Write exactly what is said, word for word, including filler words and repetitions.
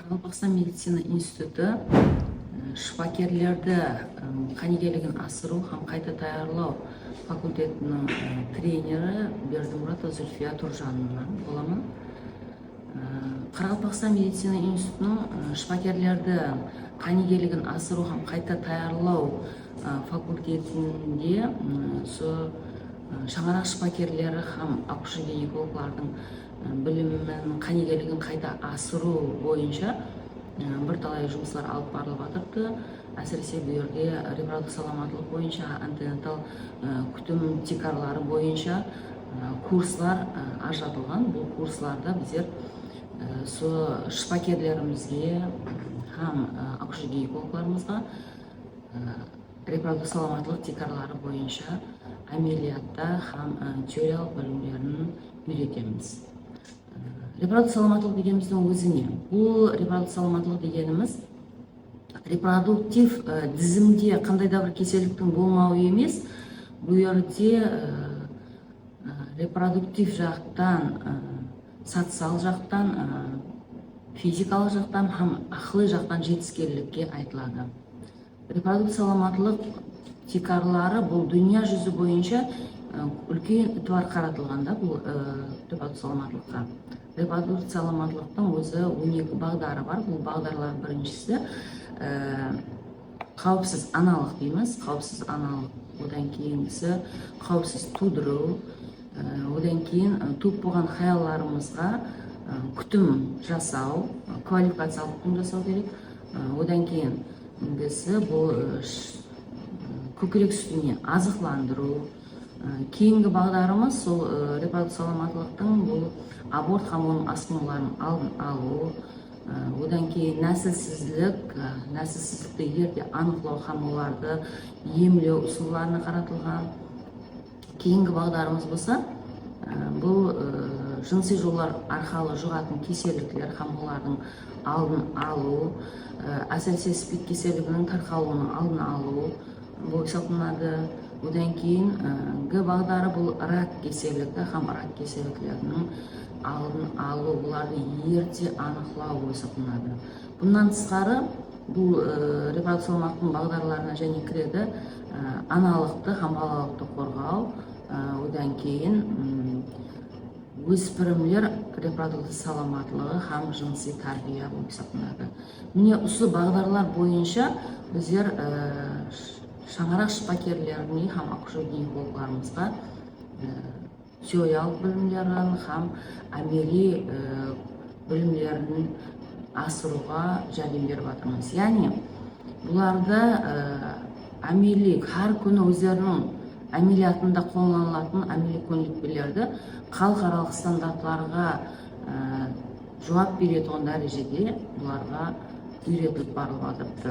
Qaraqalpaqstan medicina institutı, e, shıpakerlerdi, e, qánigeligin asırıw hám qayta tayarlaw fakultetiniń, e, treneri Berdimuratova Zulfiya Turjanova bolaman. E, Qaraqalpaqstan medicina institutınıń, e, shıpakerlerdi qánigeligin asırıw hám qayta tayarlaw, e, fakultetinde, m, usı, e, shańaraq shıpakerleri hám akusher-ginekologlardıń, e, bilimin, qánigeligin qayta asırıw boyınsha, e, bir talay jumıslar alıp barılıp atırıptı. Ásirese, bul jerde reproduktiv salamatlıq boyınsha, antenatal, e, kútim tiykarları boyınsha, e, kurslar, e, ajıratılǵan. Bul kurslarda bizler, e, usı shıpakerlerimizge hám, e, akusher-ginekologlarımızǵa, e, reproduktiv salamatlıq tiykarları boyınsha ámeliyatta hám, e, teoriyalıq bilimlerin úyretemiz. E, reproduktiv salamatlıq degenimizdiń ózi ne? Bul reproduktiv salamatlıq degenimiz reproduktiv, e, dizimde qanday da bir keselliktiń bolmawı emes, bul jerde, e, e, reproduktiv jaqtan, e, social jaqtan, e, fizikalıq jaqtan hám aqılıy jaqtan jetiskenlikke aytıladı. Reproduktiv salamatlıq tiykarları bul dúnya júzi boyınsha, e, úlken itibar qaratılǵan da bul, e, reproduktiv salamatlıqqa. Reproduktiv salamatlıqtıń ózi on eki baǵdarı bar. Bul baǵdarlar birinshisi, e, qáwipsiz analıq deymiz, qáwipsiz analıq. Odan keyingisi qáwipsiz tuwdırıw, e, odan keyin, e, tuwıp bolǵan hayallarımızǵa, e, kútim jasaw, e, kvalifikaciyalıq kútim jasaw kerek. E, odan keyin Birinshisi, bul, e, sh-, kókirek sútine azıqlandırıw. E, keyingi baǵdarımız sol, e, reproduktiv salamatlıqtıń bul abort hám onıń asqınıwlarınıń aldın alıw. E, odan keyin násilsizlik, e, násilsizlikti erte anıqlaw hám olardı emlew usıllarına qaratılǵan. Keyingi baǵdarımız bolsa, e, bul, e, jınısıy jollar arqalı juǵatın kesellikler hám olardıń aldın alıw, e, ásirese, spid keselliginiń tarqalıwınıń aldın alıw bolıp esaplanadı. Odan keyin, e, G baǵdarı bul rak keselligi hám rak kesellikleriniń aldın alıw, olardı erte anıqlaw bolıp esaplanadı. Bunnan tısqarı, bul, e, reproduktiv salamatlıqtıń baǵdarlarına jáne kiredi, e, analıqtı hám balalıqtı qorǵaw, e, odan keyin, mm, óspirimler reproduktiv salamatlıǵı hám jınısıy tárbiya bolıp esaplanadı. Mine, usı baǵdarlar boyınsha bizler, e, sh-, shańaraq shıpakerlerine hám akusher-ginekologlarımızǵa, e, teoriyalıq bilimlerin hám ámeliy, e, bilimlerin asırıwǵa járdem berip atırmız. Yaǵnıy, bularda, e, ámeliy, hár kúni ózleriniń ámeliyatında qollanılatın ámeliy kónlikpelerdi xalıqaralıq standartlarǵa, e, juwap beretuǵın dárejede bularǵa úyretilip barılıp atırıptı.